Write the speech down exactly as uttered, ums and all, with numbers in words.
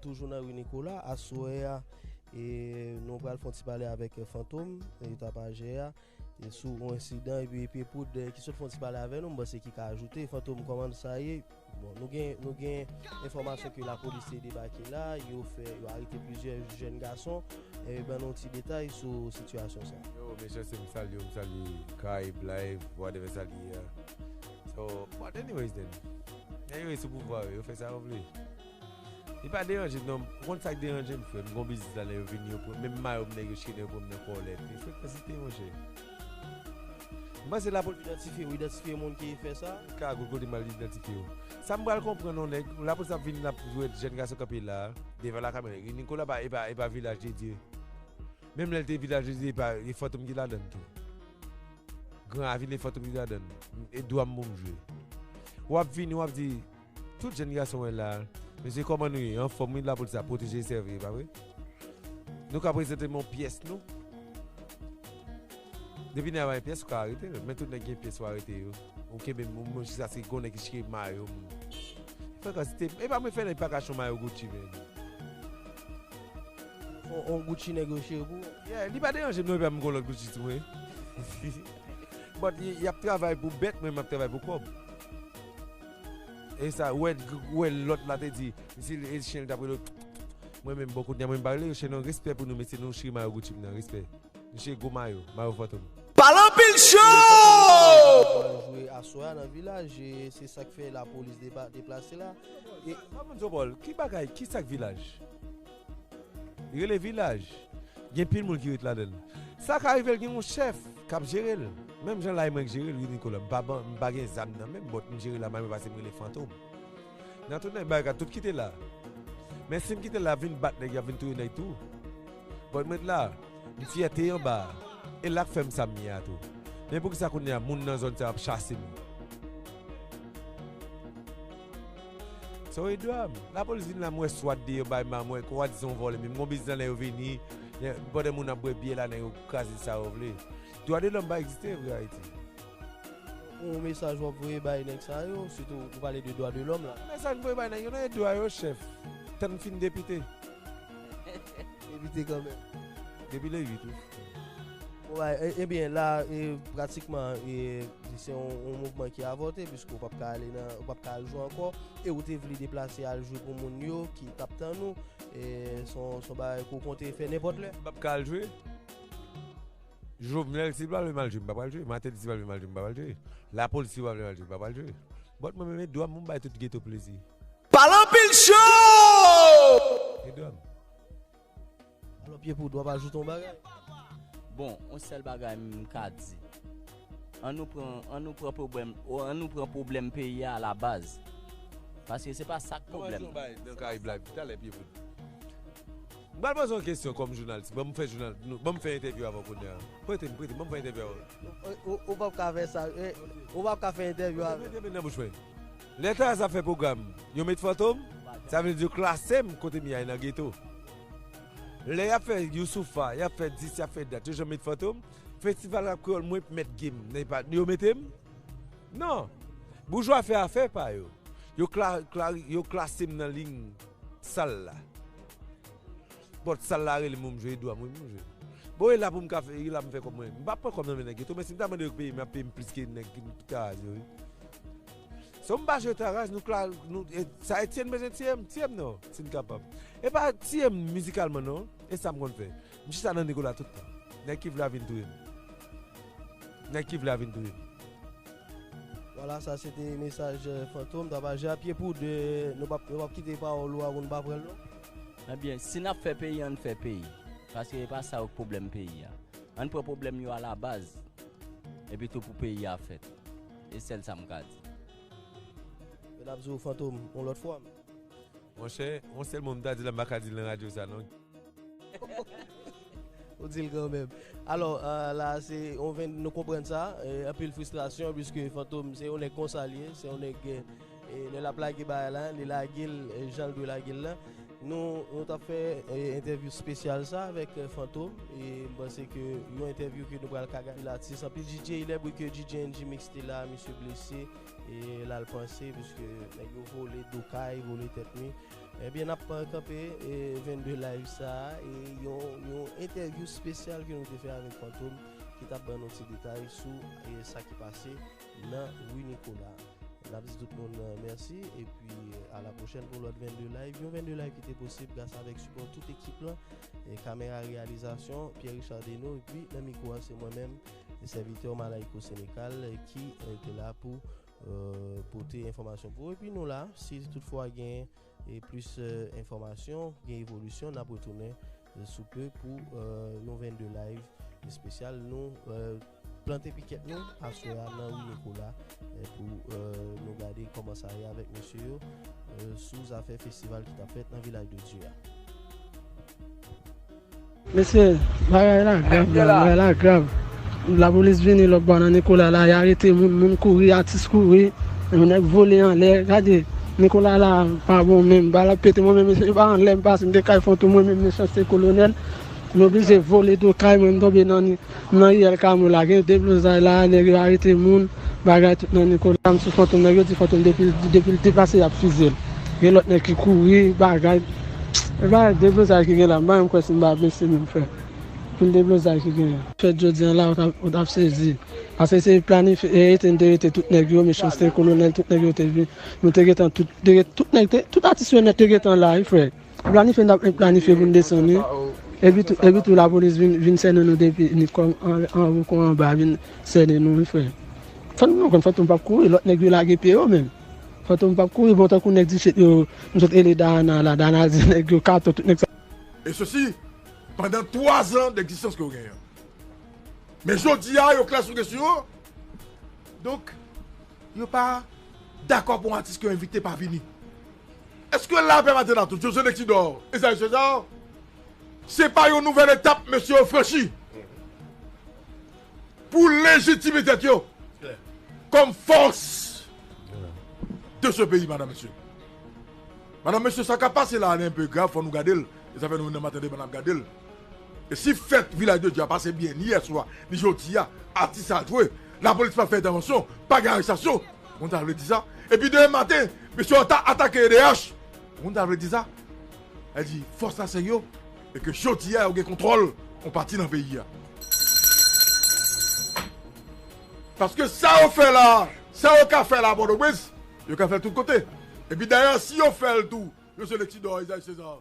Toujou nan ri Nicolas, aswè a, e nou pral fè yon ti pale avèk Fantom, e tapajè a, e sou yon ensidan, epi Pye Poud, e ki sot fè yon ti pale avè nou, m panse ki ka ajoute. Fantom, kòman sa ye? Bon, nou gen, nou gen enfòmasyon ke lapolis te debake la, yo fè, yo arete plizyè jèn gason. E ban nou ti detay sou sitiyasyon sa. Yo, mesye, se m salye w, m salye Karayib Live, whatever sa li ye a. So, but anyways then. Anyways, sou pouvwa yo, yo fè sa yo vle. Li pa deranje m non. Ou konn sa k deranje m, frè? M gon biznis la, nèg yo vini, yo pran, menm mayo m nèg yo chire, yo pran m nan kòlèt. Respekte site, monchè. M panse lapolis idantifye, ou idantifye moun ki fè sa? Ka gout kote m al idantifye yo. Sa m pral konprann, yon nèg, lapolis ap vin, l ap jwenn jèn gason kanpe la, devan lakamera. Nicolas pa, e pa, e pa Vilaj de Dye. Menm lè l te Vilaj de Dye, e pa, e Fantom ki ladann tou. Gran Ravin, e Fantom ki ladann. E dwa m pou m jwe. W ap vini, w ap di, tout jèn gason wè la, mesye, kòman nou ye? Anfòm, wi, lapolis ap pwoteje e sèvi, e pa vre? Nou ka prezante m yon pyès nou. Depi nèg la pa gen pyès, ou ka arete l. Men tout nèg gen pyès, ou arete yo. Ou kenbe m, ou, jiskaske gon nèg ki chire mayo m. Frekans, e pa mwen fè nèg pa ka chon mayo Gucci, men. On, on Gucci nèg yo chire pou ou? Yeah, li pa deranje m non, epi m gon lòt Gucci tou, wi. But y, y ap travay pou bèt, mwen m ap travay pou kòb. E sa, wè, wè lòt la te di, si e chen l t ap rele, mwen menm bò kounye a, mwen m pa rele yo chen non, respè pou nou, mesye, nou chire mayo Gucci m nan, respè. Misye gwo mayo, mayo Fantom. Pale anpil cho! Jwe aswè a nan Vilaj, e se sa k fè lapolis deba-, deplase la. E Mamoun Zopòl, ki bagay, ki sa k Vilaj? Rele Vilaj. Gen pil moun ki ret ladan l. Sa ka rive l gen yon chèf k ap jere l. Menm jan la e mwen k jere l, wi, Nicolas. M pa ban, m pa gen zam nan men m, but m jere la, mwen pase m rele Fantom. Nan tout nèg bagay, tout ki te la. Men si m kite l la, vin bat nèg, y ap vin touye nèg tou. But mwen t la, m fyète anba a. E l a k fè m sa m ye a tou. Men poukisa kounye a moun nan zòn sa ap chase m? So e dwa m. Lapolis vin la, m wè swat deyò bay ma, m wè kwa dizon vòlè, men m gon biznis la, nèg yo vini, pandan moun ap bwè byè la, nèg yo kraze sa yo vle. Dwa de lòm pa egziste vre Ayiti. Yon mesaj w ap voye bay nèg sa yo, sitou ou pale de dwa de lòm la. Mesaj m voye bay nèg yo, nan e dwa yo, chèf. Tann fin depite. Depite kanmenm. Depi le uit, wi. Bon, bay, e, ebyen, la, e, pratikman, e, se yon, yon mouvman ki avòte, piske w p ap ka ale nan, w p ap ka al jwe ankò, e ou te vle deplase al jwe pou moun yo ki t ap tann ou, e, se yon, se yon bagay ke w konte fè nenpòt lè. M p ap ka al jwe. Jovenel, si l pa vle m al jwe, m pa pral jwe. Martelly, si l pa vle m al jwe, m pa pral jwe. Lapolis, si l pa vle m al jwe, m pa pral jwe. But mwen menm, e dwa m pou m bay tout geto plezi. Pale anpil cho! E dwa m. Alò, Pye Poud, w ap ajoute yon bagay? Bon, yon sèl bagay m ka di. An nou pran, an nou pran pwoblèm, o, an nou pran pwoblèm peyi a alabaz. Paske se pa sa k pwoblèm nan. Kòman yon bagay nan Karayib Live talè, Pye Poud? M pral poze yon kesyon kòm jounalis. Ban m fè jounal, nou, ban m fè entèvyou avè w kounye a. Prete m, prete m, ban m fè entèvyou avè w. Ou, ou, ou p ap ka fè sa, eh, ou p ap ka fè entèvyou avè m. Mete men nan bouch mwen. Lè Taraz ap fè pwogram, yo met Fantom, sa vle di yo klase m kote m ye a nan geto. Lè y ap fè Youssoupha, y ap fè dis, y ap fè dat, yo janm met Fantom. Festival Rap Kreyòl, mwen mèt game, men pa, yo mete m? Non. Boujwa fè afè pa yo. Yo kla-, kla-, yo klase m nan liy sal la. But sal la rele m pou m jwe, e dwa m wi pou m jwe. Bon, e la pou m ka fè, e la m fè kòb mwen. M p ap pran kòb nan men nèg geto, men si m ta mande yo peye m, y ap peye m plis ke nèg Taraz yo, wi. So m pa jwe Taraz, nou kla-, nou, e, sa Etienne bezwen tiye m, tiye m non, si n kapab. E pa tiye m mizikalman non, e sa m konn fè. M chita nan Nicolas tout tan. Nèg ki vle a vin touye m. Nèg ki vle a vin touye m. Vwala, sa se te mesaj, eh, Fantom, Tapajè a. Pye Poud, eh, nou p ap, nou p ap kite pawòl ou a pou n pa pran l non. Ebyen, si n ap fè peyi, ann fè peyi. Paske e pa sa yo k pwoblèm peyi a. Ann pran pwoblèm yo alabaz. Epi tou pou peyi a fèt. E sèl sa m ka di. Men n ap di w Fantom, yon lòt fwa. Monchè, yon sèl mo m ta di la, m pa ka di l nan radyo sa non. Ou di l kanmenm. Alò, eh, la, se, on ven, nou konprann sa, eh, anpil fristrasyon, piske Fantom, se yon nèg konsa l ye, se yon nèg, eh, lè l ap lage bagay la, li lage l, eh, jan l dwe lage l la. Nou, nou t ap fè, eh, entèvyou espesyal sa avèk, eh, Fantom, e m panse ke yon entèvyou ke nou pral ka gade. Anpil atis, anpil D J, lè bri ke D J N G Mix te la, misye blese, e l al panse, piske nèg yo vole do kay, vole tèt mi. Ebyen, n ap kanpe e vennde live sa a, e yon, yon entèvyou espesyal ke nou te fè avèk Fantom, ki t ap ban nou ti detay sou e sa ki pase nan Ri Nikola. N ap di tout moun mèsi, epi a la pwochèn pou lòt vennde live. Yon vennde live ki te posib gras avèk sipò tout ekip lan, e kamera reyalizasyon, Pierre Richard Deno, epi nan mikwo a se mwen menm, sèvitè Malayko Sénécal, ki te la pou pote enfòmasyon pou ou. Epi nou la, si toutfwa gen e plis enfòmasyon, gen evolisyon, n ap retounen sou pe pou yon vennde live espesyal. Nou plante pikèt nou aswè a nan Ri Nikola pou nou gade kòman sa ye avèk mesye yo sou zafè festival ki t ap fèt nan Vilaj de Dye a. Mesye, bagay la grav la, bagay la grav. Lapolis vini lòtbò nan Nikola la, y arete moun, moun kouri, atis kouri, yon nèg vole anlè. Gade, Nikola la pa bon menm, bal ap pete, mwen menm mesye, yo pa anlè m pase, m te kay Fantom, mwen menm Mechanste Kolonèl, m oblije vole do kay mwen, m tonbe nan nan riyèl Kamo la, gen deblozay la, nèg yo arete moun, bagay tout nan Nikola, m sou Fantom, nèg yo di Fantom depi, depi l deplase y ap fize l. Gen lòt nèg ki kouri, bagay. E bagay deblozay ki gen la, m pa menm kwè si m pa blese menm frè. Anpil deblozay ki genyen. Fèt jodi a la, ou t ap, ou t ap sezi. Paske se planifye, e rete, n te rete tout nèg yo, Mechanste Kolonèl, tout nèg yo te vin. Nou te gentan tout, te, tout nèg, te, tout atis yo nèt te gentan la, wi frè. Planifye n t ap planifye pou n desann wi. Epi tou, epi tou lapolis vin, vin sènen nou depi ni kòm anwo kon anba vin sènen nou wi frè. Fantom nou konn Fantom p ap kouri, lòt nèg yo lage pye yo menm. Fantom p ap kouri, bon tankou nèg di shit yo, m sot rele Dana la, Dana di nèg yo katon tout nèg sa. Et ceci, pendant trois ans d'existence ke yo genyen. Men jodi a, yo klè sou kesyon an. Donk, yo pa dakò pou yon atis ke yo envite pa vini. Èske la pèmèt la tou, José Lexidor, Esaïe César, se pa yon nouvèl etap mesye yo franchi pou lejitime tèt yo kòm fòs de ce pays, madame, mesye. Madame, mesye, sa k ap pase la a, li enpe grav, fò nou gade l. E sa fè nou menm nan Maten Deba n ap gade l. E si fèt Vilaj de Dye a pase byen, ni yèswa, ni jodi a, atis sa jwe, lapolis pa fè entèvansyon, pa gen arestasyon, ou konn sa vle di sa? Epi demen maten, mesye yo ta atake E D H, ou konn sa vle di sa? Sa vle di fòs la se yo, e ke jodi a yo gen kontwòl yon pati nan peyi a. Paske sa yo fè la, sa yo ka fè la a Pòtoprens, yo ka fè l tout kote. Epi dayè, si yo fè l tou, yo se Lexidor, Esaïe César.